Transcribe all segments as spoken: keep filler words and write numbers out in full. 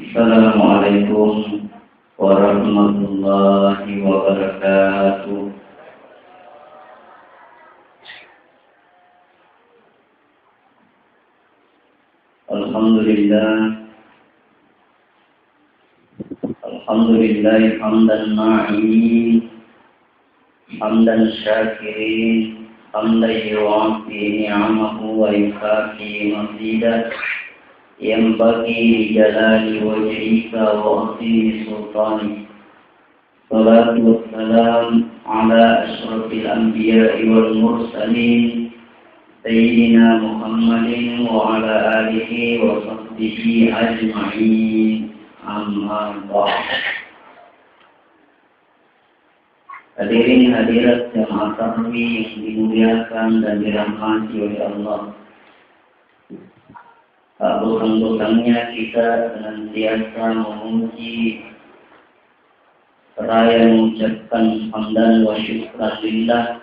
Assalamualaikum warahmatullahi wabarakatuh. Alhamdulillah. Alhamdulillah hamdan na'imin, hamdan syakirin, hamdan yuwafi ni'amahu wa yukafi mazidah. Yanbaghi li jalali wajhika wa azimi sultanik. Salatu wassalamu ala asyrafil anbiya'i wal mursalin, Sayyidina Muhammadin wa ala alihi wa sahbihi ajma'in. Amma ba'd. Hadirin hadirat jamaah takmir yang dimuliakan dan dirahmati oleh Allah. Tak bosan-bosannya kita senantiasa memuji seraya mengucapkan hamdan wa syukran lillah.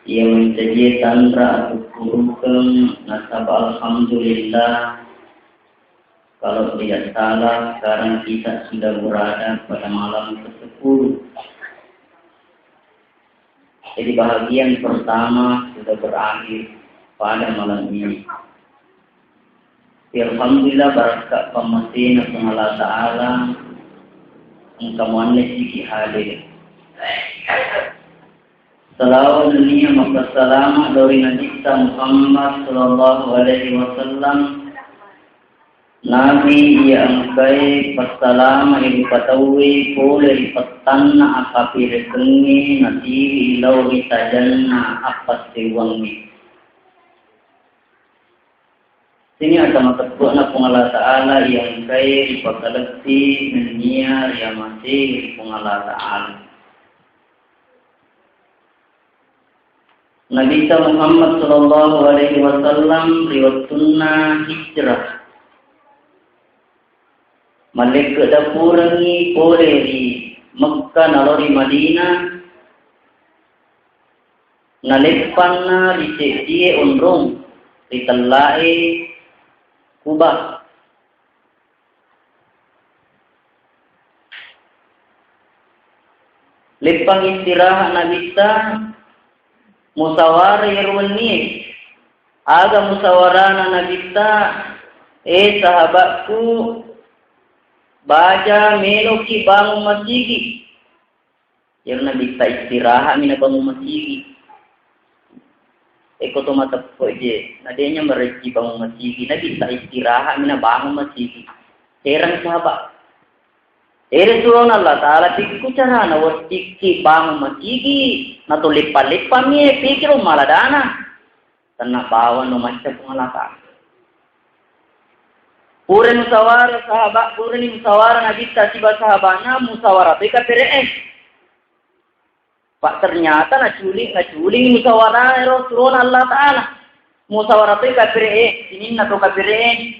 Iya mancaji tanra atukkurukeng nasaba alhamdulillah. Kalau tidak salah, sekarang kita sudah berada pada malam kesepuluh. Jadi bahagian pertama sudah berakhir pada malam ini. Alhamdulillah, barakka pammasena Puang Allah Ta'ala, engka muanne siki hadir. Salawat nennia mappassalama lao ri Nabitta Muhammad sallallahu alaihi wasallam. Nabi iya engkae passalama ri patauwe pole ri pettanna akkapirekengnge natiwi lao ri tajanna appassewwangnge. Sini ata mateppe'na Puang Allah Ta'ala iya engkae ripakalebbi nennia riamasei ri Puang Allah Ta'ala. Nabitta Muhammad sallallahu alaihi wasallam ri wettunna hijrah, mallekke dapurengngi pole ri Mekka nalao ri Madinah, naleppanna ri seddie onrong ri tellae Kuba. Leppang istirahat Nabitta, musawara iyaro wennie. Aga musawarana Nabitta, "Eh, sahabatku, baja meloki bangun masigi." Iyaro Nabitta istirahat mi nabangun masigi. Eko to mateppe je, na denya merejji bangun masigi, Nabitta istirahat mi nabangun masigi. Herang sahabat. Ere surona Allah Ta'ala, pikku carana wettikki bangun masigi, na to leppa-leppa mi e, pikiro maladana. Tenna bawang no macca Puang Allah Ta'ala. Pura musawara sahabat, purani musawara Nabitta siba sahabatna, musawara toi kapere'e. Pak, ternyata naculi, naculi musawara ero surona Allah Ta'ala. Musawara toi kapere'e, sininna to kapere'e.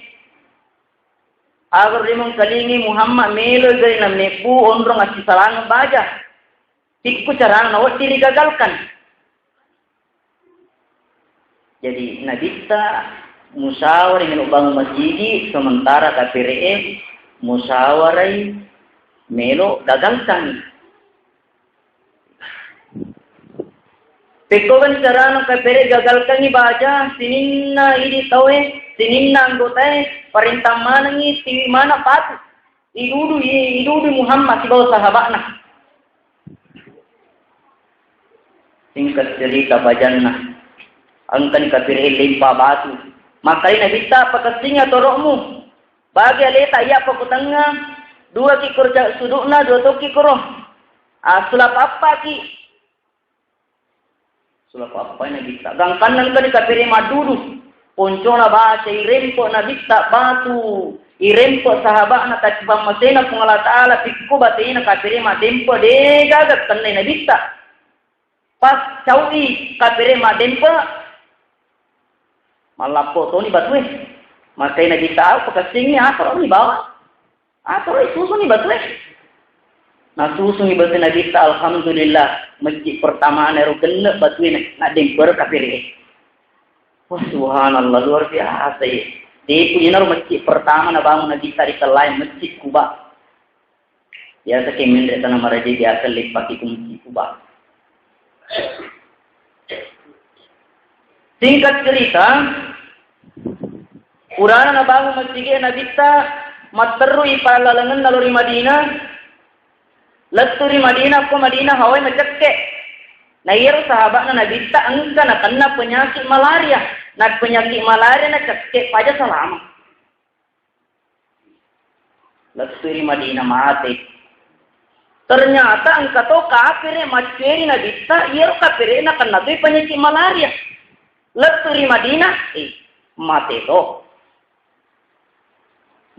Agar rimeng kalingi Muhammad melo gari na mebbu onrong assisalangeng baja. Pikku carana nawedding digagalkan. Jadi, Nabitta musyawarai melo bangun masigi, sementara kapere'e musyawarai melo gagalkan. Pekkogan carana kapere gagalkangi baja, sininna idi tauwe, sininna anggotae, parentang manengi tiwi mana batu. Idudu, idudu Muhammad sibawa sahabakna. Singkat cerita bajanna, engkani kapere lempa batu. Makkai Nabitta, pakessinga torokmu. Bagi aleta iya pakutengnga, dua ki koro ca-, sudukna, dua tokki koro. Ah, sulap appaki. Sulap appai Nabitta. Gangkanna engkani kapere maddudu. Poncona baca irempe Nabitta batu. Irempe sahabakna tapi pammasena Puang Allah Ta'ala pikku batena kapere madempe degaga kennai Nabitta. Pas cau'i kapere madempe, mallappo toni batue. Makkai Nabitta, au pakessingi, atoroni bawa. Atoroi susuni batue. Nasusungi batue Nabitta, alhamdulillah, mejji pertamana ero genne batue na-, naddempere kapere. Wah, subhanallah, luar biasa ya. Iku iyanaro masjid pertama nabangun Nabitta ri Tellae, Masjid Kuba. Biasa ke menre tana maraja biasa leppaki ku Masjid Kuba. Singkat cerita, purana nabangun masjid e Nabitta, matterui pallalengenna lao ri Madinah, lettu ri Madinah, ko Madinah hawai macekke. Na iyaro sahaba'na Nabitta engka nakenna penyakit malaria. Na penyakit malaria nacekke paja salama. Lettu ri Madinah mate. Ternyata engka to kapere maccueri Nabitta, iyaro kapere nakenna toi penyakit malaria. Lettu ri Madinah, eh, mate to.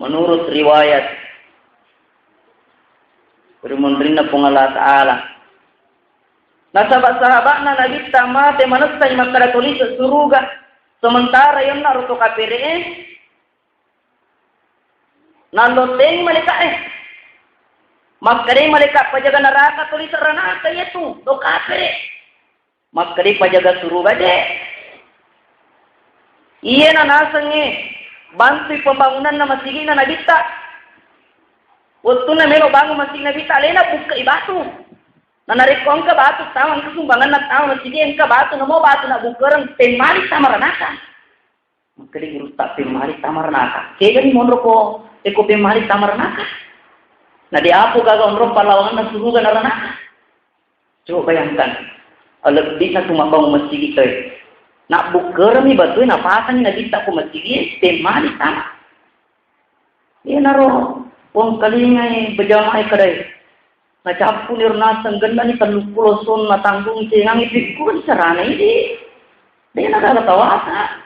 Menurut riwayat ri munrinna Puang Allah Ta'ala. Nasaba sahaba'na Nabitta mate manessai makkada tuli suruga. Sementara yonna roto kapere e, nallotteng malaika e. Makkadai malaika pajaga neraka tuli seranaka iyatu, to kapere. Makkadai pajaga suruga de. Iyena nasengnge bantui pembangunanna masigi'na Nabitta. Wettunna melo bangun masigi Nabitta, alena bukkai batu. Na narekko engka batu tama, engka sumbanganna tama masigi, engka batu, namo batu na bukkereng, pemmali tama ranaka. Makkeda guru, tak pemmali tama ranaka. Kegani monro ko, eko pemmali tama ranaka. Na de apo gaga onro pallawanganna suruga na ranaka. Coba bayangkan, lebbi na tu mabbangun masigi toi. Na bukkeremi batui, na pasangi Nabitta ko masigi, pemmali tama. Iyanaro wong kalingai bejamaah kadai. Nacappuni ro naseng gennani telluppulo sonna tanggung cengangi pikkuli carana idi. De nagala tawasa.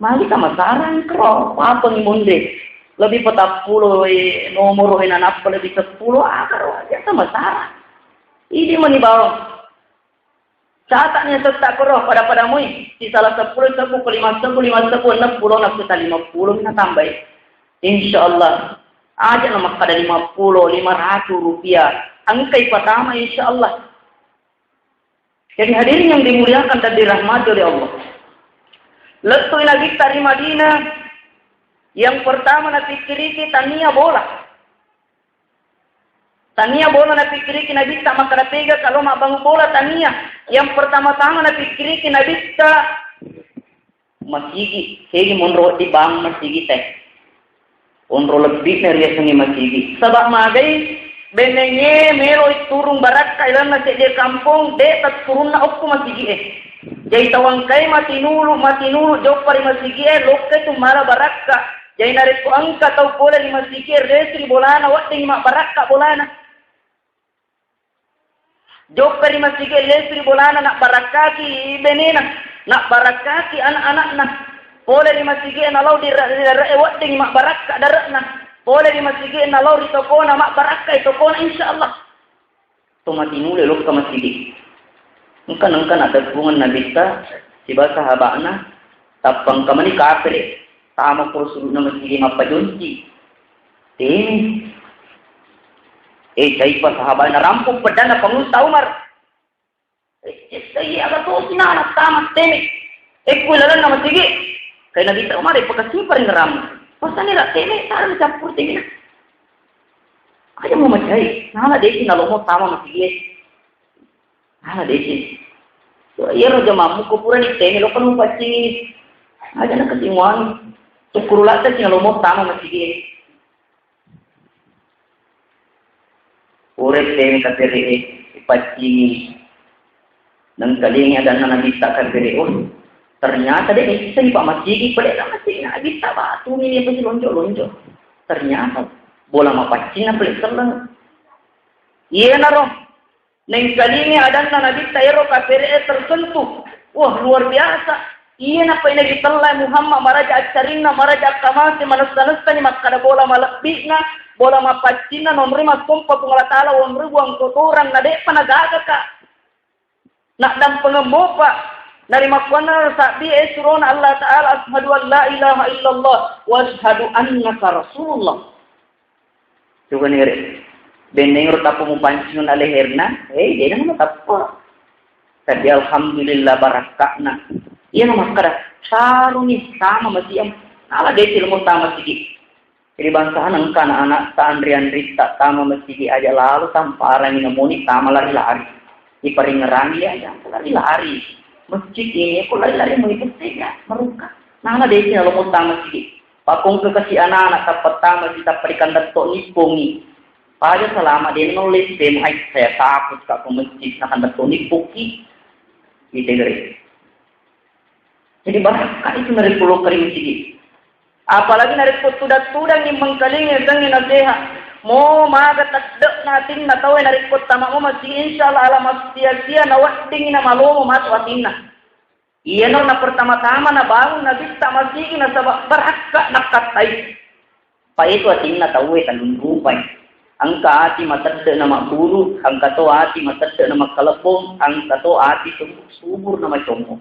Magi tamasarang kro, papengi munde. Lebih petappulo e nomoro e nanappa lebih seppulo akaro aja tamasarang. Idi mani bawang. Catatni setta koro pada-pada mui, si salah seppulo sebbu, ke lima sebbu, lima sebbu, enam puluh, enam juta lima puluh mina tambai. Insya Allah, aja na makkada lima puluh, lima ratus rupiah. Engkai patama insya Allah. Jadi hadirin yang dimuliakan dan dirahmati oleh Allah. Lettui Nabitta ri Madinah, yang pertama napikkiriki tania bola. Tania bola napikkiriki Nabitta makkada tega kalau mabbangun bola, tania. Yang pertama-tama napikkiriki Nabitta masigi, segi monro wedding bangun masigi teh. Onro lebbi na riasengnge masigi. Saba magai bennengnge melo turung barakka ilanna seddi kampong, de tatturunna okko masigi e. Jai tawangkai matinulu, matinulu joppa ri masigi e, lokkai tu mala barakka. Jai narekko engka tau pole ri masigi e, lesu ri bolana, wedding mabbarakka bolana. Joppa ri masigi e, lesu ri bolana, nabbarakkaki benena, nabbarakkaki anak-anakna. Pole ri masigi e, nalao di re-, ri dare'e, wedding mabbarakka dare'na. Pole ri masigi e, nalao ri tokona, mabbarakka i tokona, insya Allah. To matinulu lokka masigi. Engka, engka nateppungeng Nabitta sibawa sahaba'na, tappa engka mani kapere tama ko sudu'na masigi mappajonci. Teme. Eh, caipa sahaba'na, rampung peddanna Pangulutta Umar. Eh, eh, sai aga tosi nana tama teme. Eh, kue lalenna masigi. Kai Nabitta Umar, eh, pakasipa ri neramu. Pasani ra teme, tara campur teme. Aja mau macai, nala desi nalomo tama masigi. Nala desi. Iyaro jamammu ko purani teme, lo kan mupaccingi. Aja na kasimuang. Tukkuru latta si nalomo tama masigi. Pura teme kapere'e, ipaccingi. Nengkalingi adanna Nabitta kapere, oh, ternyata de nisseng pa masigi, pale na masigi Nabitta batu ni apa si lonjo-lonjo. Ternyata bola mapaccinna pale selleng. Iyanaro nengkalingi adanna Nabitta ero kapere'e tersentuh. Wah, luar biasa. Iyana pai Nabi tellai Muhammad maraja accarinna, maraja akkamase, manessa-nessani makkada bola malebbi'na, bola mapaccinna, nonroi massompa Puang Allah Ta'ala, wonroi buang kotorang, na de'pa nagagaka. Naddampengeng mopa. Narimakkuannana sabbi e surona Allah Ta'ala, "Asyhadu an la ilaha illallah wa asyhadu annaka rasulullah." Coba ni re. Benneng ro tappa mupancing na leherna, eh, de na tappa. Tapi alhamdulillah barakka'na. Iya na makkada, saruni sama masiang. Nala desi lo muttama masigi. Jadi bangsana engka anak-anak ta anri-anri ta tama masigi aja lalu tamparangi namoni tama lari-lari. Iparingerangi aja lari-lari. Masigi ini ko lari-lari mau ikut tega merungka. Nala desi lo muttama masigi. Pakongke kasi anak-anak tappa tama si tappa dikandang to nippongi. Pada selama dia noleh saya takut ka ko masigi nakandang to nippoki. Ite gere. Jadi barakka itu narekko lokka ri masigi. Apalagi narekko tudang-tudangngi mengkalingai sengngi naseha. Mo maga tedde'na atinna tauwe narekko tama mo masigi, insya Allah ala massia-sia naweddingi namalomo masuk atinna. Iyano na pertama-tama nabangun nabitta masigi nasaba barakka nakkattai. Paetu atinna tauwe tellung rupai. Engka ati matedde na mabbulu, engka to ati matedde na makkalebbong, engka to ati subur, subur na macommo.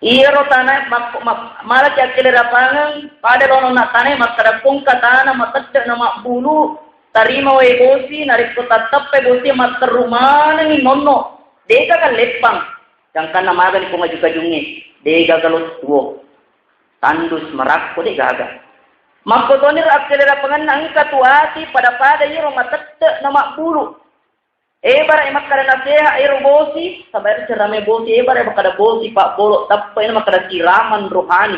Iyaro tana mak-, mak-, malaki akkelerapangeng, pada lono na tanae makkada pongka tana matedde na mabbulu, tarima wae bosi, narekko tatteppai bosi matterru manengi nonno, deka kalleppang. Gangkanna magani pong aju-kajungnge, dega galo tuo. Tandus marakko de gaga. Makkotoni ro akkelerapangenna engka tu ati pada-pada iyaro matette na mabbulu. Ebara e makkada naseha ero bosi, sabar ceramai bosi, ebara e makkada bosi, pabbolo tappa ina makkada siraman rohani.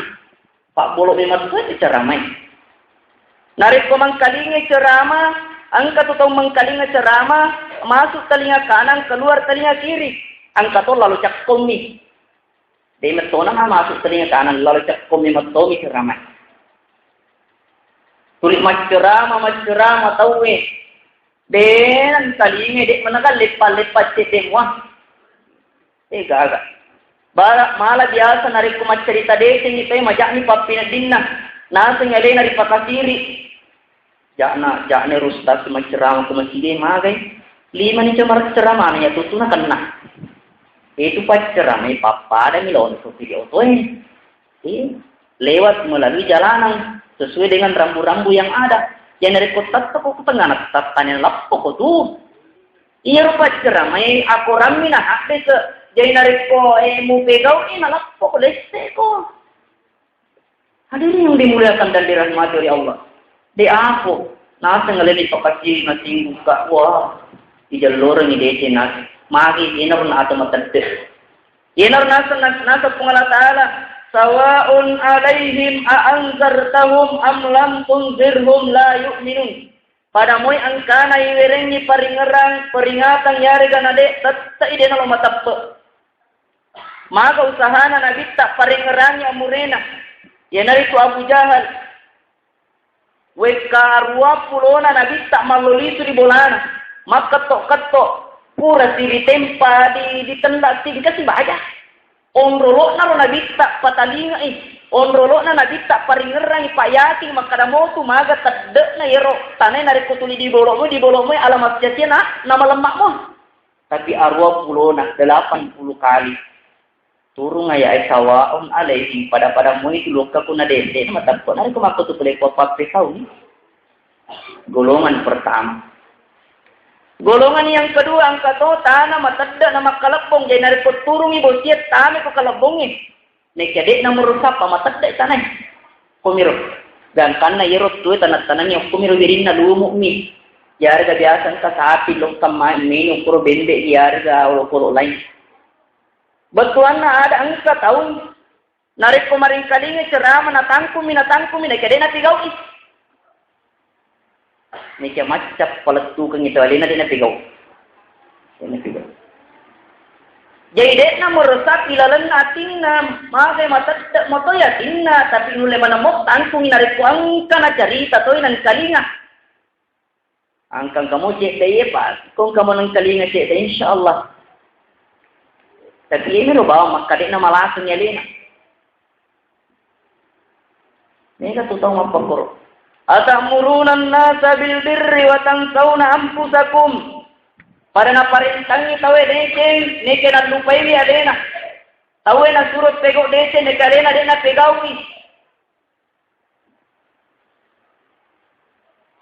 Pabbolo memang tu ceramai. Narekko mengkalingai ceramah, engka tu tau mengkalinga ceramah, masuk telinga kanan, keluar telinga kiri. Engka to lalo cakkommi. De mettona na masuk telinga kanan, lalo cakkommi mettomi ceramah. Tuli maccerama, maccerama tauwe. De nengkalinga, de menaga leppa-leppa cedde mua. Eh, gaga. Bara mala biasa narekko maccerita decengi tauwe maja'ni pappineddinna. Naseng alena ripakasiri. Ja'na, ja'na ero ustaz maccerama ko masigi magai. Lima ni cemara ceramana ya tutuna kenna. Itu pacceramai pappada mi lawan ko video toe. Eh, lewat melalui jalanan sesuai dengan rambu-rambu yang ada. Jadi narekko tatto ko tengah na tattane lappo ko tu. Iyaro pacceramai akorammi na haddese. Jadi narekko eh mupegau eh na lappo ko lesse ko. Hadirin yang dimuliakan dan dirahmati oleh Allah. De apo, naseng aleni pakasiri na tinggu ka, wah, ijallorengi deceng naseng. Magi inarna atau matedde. Inarna naseng, naseng Puang Allah Ta'ala, sawaun alaihim a anzartahum am lam tunzirhum la yu'minun. Pada moi engkana iwerengngi paringerang, peringatan yarega na de, tette'i de nalo mateppe. Maga usahana Nabitta parengngerangi amurena, iyanaritu Abu Jahal. Wekka aruwa pulona Nabitta mallo lisu ri bolana, makketto-ketto, pura siritempa di, ditenda tingka sibaja. Onrolo'na ro Nabitta patalingai, onrolo'na Nabitta parengngerangi, payati makkada motu maga tedde'na yero tanae narekko tuli di bolo'mu, di bolo'mu ala massiasia na, namalemma mo. Tapi aruwa pulona, delapan puluh kali. Turung ayat sawaun alaihim, pada-pada moi tu lokka kuna dende, mateppe narekko makko tu pole ko pappesau ni. Golongan pertama. Golongan yang kedua, engka to tana matedde na makkalebbong, jadi narekko turungi bosie tame ko kalebbongnge. Nekia de'na murusappa matedde tanae. Komiro. Gangkanna yero tue tanat-tanangi okkomiro wirinna lumu'mi. Yarega biasa engka sapi lokka ma-, meni okkoro bembe yarega olokolo lain. Bettuanna ada engka tau narekko maringkalinga cerama natangkumi, natangkumi, nekia de napigau'i. Nekia macca palettukengngi tau alena de napigau. De napigau. Jadi de'na meresapi lalenna atinna, magai matette moto atinna, tapi nulle maneng mo tangkumi narekko engka nacarita toi nengkalinga. Angka engka mo cedde iye, Pak. Ko engka mo nengkalinga cedde, insyaallah. Tapi iyemiro bawang makkade'na malasengngi alena. Mega tu tau mappakkoro. Atamuruna nasa bil birri wa tansawna anfusakum. Pada naparentangi tauwe deceng, nekia nallupaiwi alena. Tauwe nasuro pegau deceng, nekia alena de napegau'i.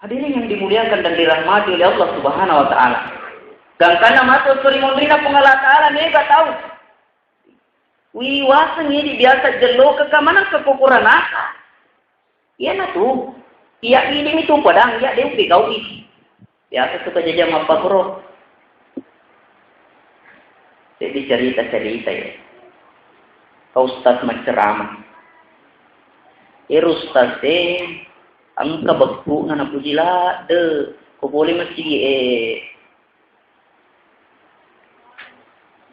Hadirin yang dimuliakan dan dirahmati oleh Allah Subhanahu wa Ta'ala. Gangkanna matu suri monrina Puang Allah Ta'ala mega tau. Wi, waseng idi biasa jellokeka maneng ke kukuranaka. Iyanatu, iya idi mi tu padang, iya de upegau'i. Biasa tu kejadian mappakuro. Jadi cerita-cerita ya. Kau ustaz macceramah. Ero ustaz e, engka bekku'na napuji ladde. Ko pole masigi e,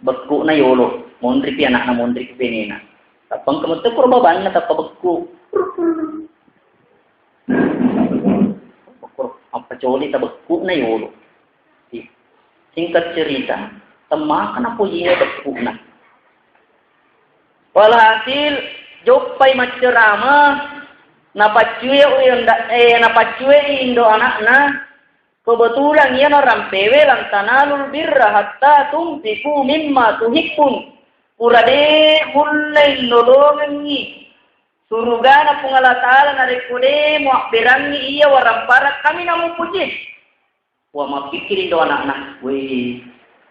bekku'na yolo, monri pi anakna, monri pi benena. Tappa engka metto kuro babanna tappa bekku. Bekku, appacoli ta bekku'na yolo. Singkat cerita, temmaka napojina bekku'na. Walhasil, joppai maccerama, napaccue, eh, napaccue indo anakna, Kebetulan iyana rampewe, "Lan tanalul birra hatta tunfiqu mimma tuhibbun." Pura de mullei nolongengngi surugana Puang Allah Ta'ala narekko de muabberangngi iya warampara kaminang mupojie. Wa mappikkiri indo anakna, "Weh,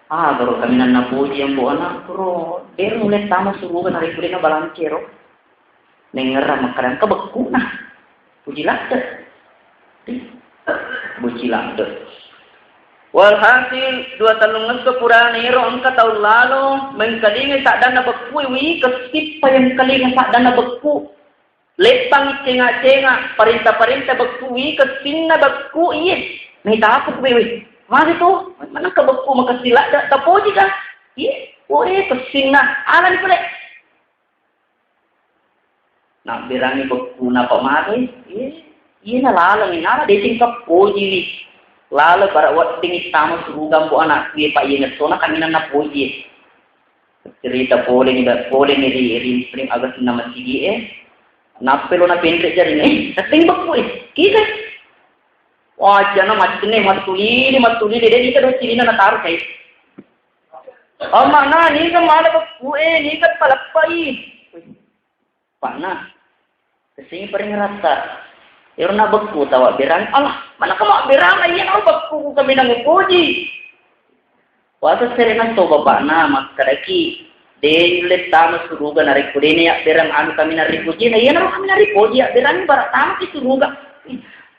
agaro kaminang napoji ambo anakku ro, de nulle tama suruga narekko de nabalancero." Nengngerang makkada engka bekku'na. Puji ladde. Puji ladde. Walhasil, dua tellung esso purana ero engka tau lalo, mengkalingai saddanna bekku, wi, kessippa yang kalinga saddanna bekku. Leppang cenga-cenga, parenta-parenta bekku, wi, kessinna bekku, iye. Naitapu ku, wi. Magi tu, manengka bekku makessi ladde, tapoji ka? Iye, oh, eh, kessinna. Alani pale. Nabberangi bekkuna pamare, eh, iyena laleng, nala deceng kappojiwi. Laleng bara wedding tama suruga mbo anakku, eh, Pak, iye ngettona kaminang napoji. Cerita pole ni, pole ni ri, ri, ri aga senna masigi, eh. Nappe lo napenre jari, eh, setteng bekku, eh. Kita. Wajana maccenne, mattulili, mattulili, de, ita do cilina nataru kai. Oh, makna, niga mala bekku, eh, niga paleppai. Pakna, kessingi paringeratta. Ero na bekku tawa berang. Allah, mana kamu berang? Iya, na bekku ku kaminang upoji. Wasa serena to bapakna, makkedaki, de nulle tama suruga narekko de ni abberang anu kaminang ripoji. Na iya na kaminang ripoji, abberang bara tama ki suruga.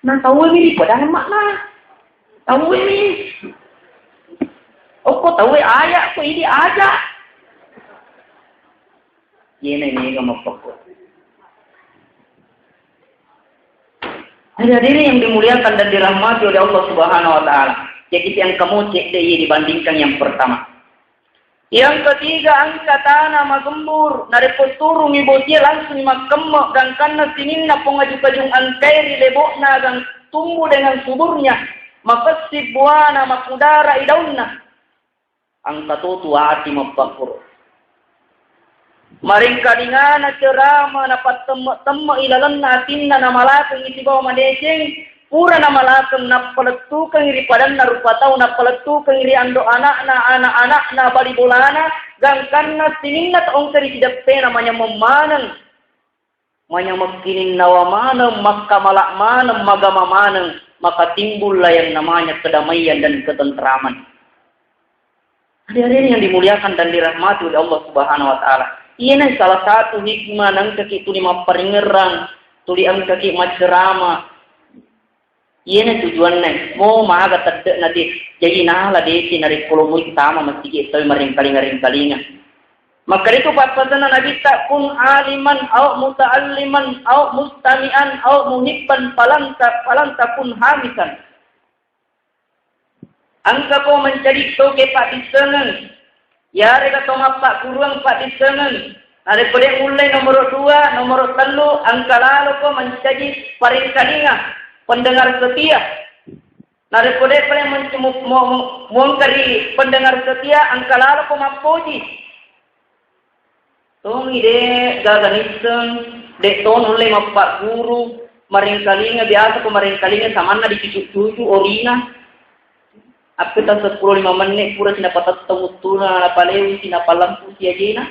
Na tau mi ripoji, dan makna. Tau mi. Okko tau aya, ko idi aja. Iyena mega mappakko. Hadirin yang dimuliakan dan dirahmati oleh Allah Subhanahu wa Ta'ala. Jadi, yang kamu cek deh, iya, dibandingkan yang pertama. Yang ketiga, engka tana magembur, narekko turungi bocie langsung makkemme, gangkanna sininna pong aju-kajung engkai ri lebo'na, gang tumbuh dengan suburnya, makessing buana, makudara i daunna. Engka to tu ati mappakkuro. Maringkalingana cerama napattemme-temme ilalenna atinna namalakeng sibawa madeceng, pura namalakeng nappalettukeng ri padanna rupa tau, nappalettukeng ri ando anakna, anak-anakna, bali bolana, gangkanna sininna taongka ri sideppena manyameng maneng. Manyamekkininnawa maneng, makkamala maneng, magama maneng, maka timbullah yang namanya kedamaian dan ketentraman. Hadirin yang dimuliakan dan dirahmati oleh Allah Subhanahu wa Ta'ala. Iyena salah satu hikmah nengkaki tuli mapparingerang, tuli engkaki maccerama. Iyena tujuanna, mo maga tedde'na de, jaji nala desi narekko lo moi tama masigi tawi maringkalinga-ringkalinga. Makkaritu pappasenna Nabitta, "Kun aliman au muta'alliman au mustami'an au muhibban falan ta-, falan takun hamisan." Engkako menjadi toke paddissengeng, yarega to mappakkuruang paddissengeng. Narekko de mullei nomoro dua, nomoro tellu, engka laloko menjadi paringkalinga, pendengar setia. Narekko de pale men-, mu-, mu-, mu-, muengkari pendengar setia, engka laloko mappoji. Tongi de gaga nisseng, de to nulle mappagguru, maringkalinga, biasa ko maringkalinga samanna dicucu-cucu orina. Appeta seppulo lima menit pura si napatettong uttuna, napalewi si, napalempu si ajena.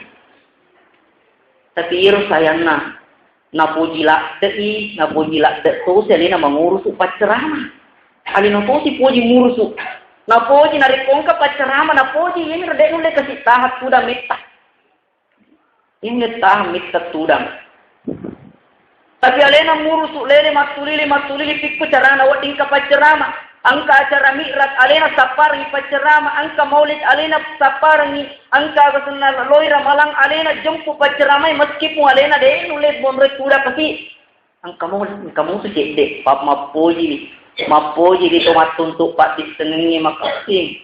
Tapi iyaro sayanna, napoji ladde'i, napoji ladde tosi alena mangurusu paccerama. Alena tosi poji murusu. Napoji narekko engka paccerama, napoji, iyami ro de nulle kasi taha tudang metta. Inge tahang mitta tudang. Tapi alena murusu lele mattulili, mattulili pikku carana wedding ka paccerama. Engka acara mi'raj alena sapparengi paccerama, engka maulid alena sapparengi, engka aga senna loi ramalang alena jempu pacceramai meskipun alena de nulle monroi tudang kasi. Engka mo, engka musu cedde, pa mappoji, mappoji ri to mattuntu paddissengengnge makessing.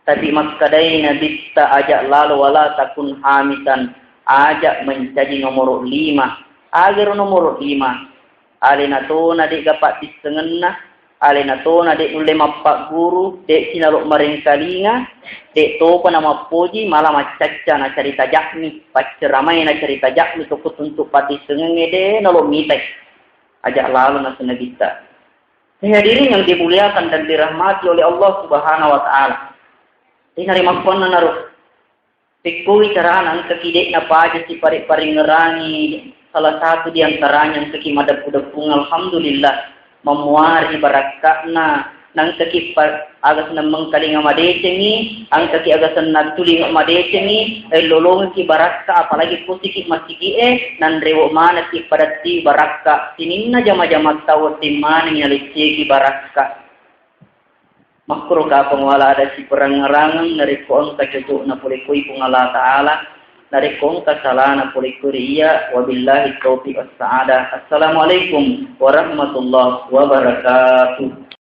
Tapi makkedai Nabitta, aja lalo wala takun hamisan, aja mencaji nomoro lima. Agero nomoro lima. Alena tona de'ga paddissengenna, alena tona de nulle mappagguru, de sinalo marengkalinga, de topa namappoji, mala maccacca nacarita jakmi, pacceramai nacarita jakmi to ko tuntu paddissengengnge de nalo mitai. Aja lalo naseng Nabitta. Eh, hadirin yang dimuliakan dan dirahmati oleh Allah Subhanahu wa Ta'ala. Ina rimakkuannanaro, pekkoi carana engkaki de'na paja sipare-parengngerangi salah satu di antaranya engkaki madeppu-deppung, alhamdulillah, mammuari barakka'na, nangkaki pa-, aga senna mengkalinga madecengi, engkaki aga senna tulinga madecengi, eh, lolongki barakka, apalagi posiki masigi e, nanrewo manaki padatti barakka, sininna jama-jama tau timmaneng yaleceki barakka. Makkuro kapang wala ada siperangngerangeng narekko engka cocokna pole koi Puang Allah Ta'ala, narekko engka salana pole koi ri iya, wabillahi taufiq wassa'adah. Assalamualaikum warahmatullahi wabarakatuh.